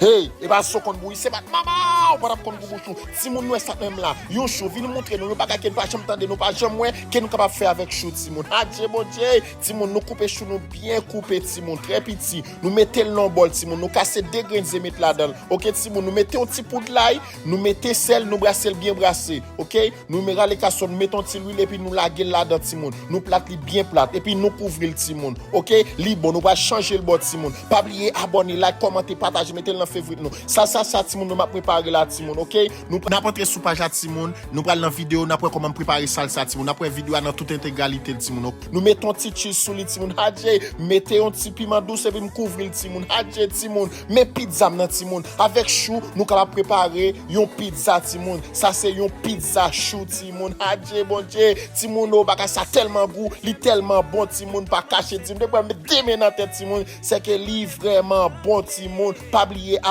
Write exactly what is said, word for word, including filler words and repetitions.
Hey, e pa zo konn bouyi, se bat mama, ou pa t ap konn gou bouch ou. Timoun, nou wè sa menm la. Yon chou, vin montre nou yon bagay ke nou pa janm tande, nou pa janm wè, ke nou kapab fè avèk chou, timoun. Adje Bondye, timoun, nou koupe chou nou byen koupe, timoun, trè piti. Nou mete l nan yon bòl, timoun, nou kase de grenn ze met ladan l. Oke, timoun, nou mete yon ti poud lay, nou mete sèl, nou brase l byen brase. Oke? Nou me rale kastròl, nou mete yon ti lwil epi nou lage l ladan, timoun. Nou plat li byen plat epi nou kouvri l, timoun. Oke? Li bon, nou pral chanje l ba w, timoun. Pa bliye abòne, like, kòmante, pataje, mete l nan fevrit nou. Salsa sa, timoun, nou m ap prepare la, timoun. Oke? Nou n ap antre sou paj la, timoun. Nou pral nan videyo, n ap wè kòman m prepare salsa, timoun. N ap wè videyo a nan tout entegralite l, timoun. Oke? Nou mete yon ti cheese sou li, timoun. Adje, mete yon ti piman dous epi m kouvri l, timoun. Adje, timoun. Men pizza m nan, timoun. Avèk chou, nou kapab prepare yon pizza, timoun. Sa se yon pizza chou, timoun. Adje Bondye, timoun, o, bagay sa tèlman gou, li tèlman bon, timoun, pa kache, timoun. Depi w met de men nan tèt, timoun, se ke li vrèman bon, timoun. Pa bliye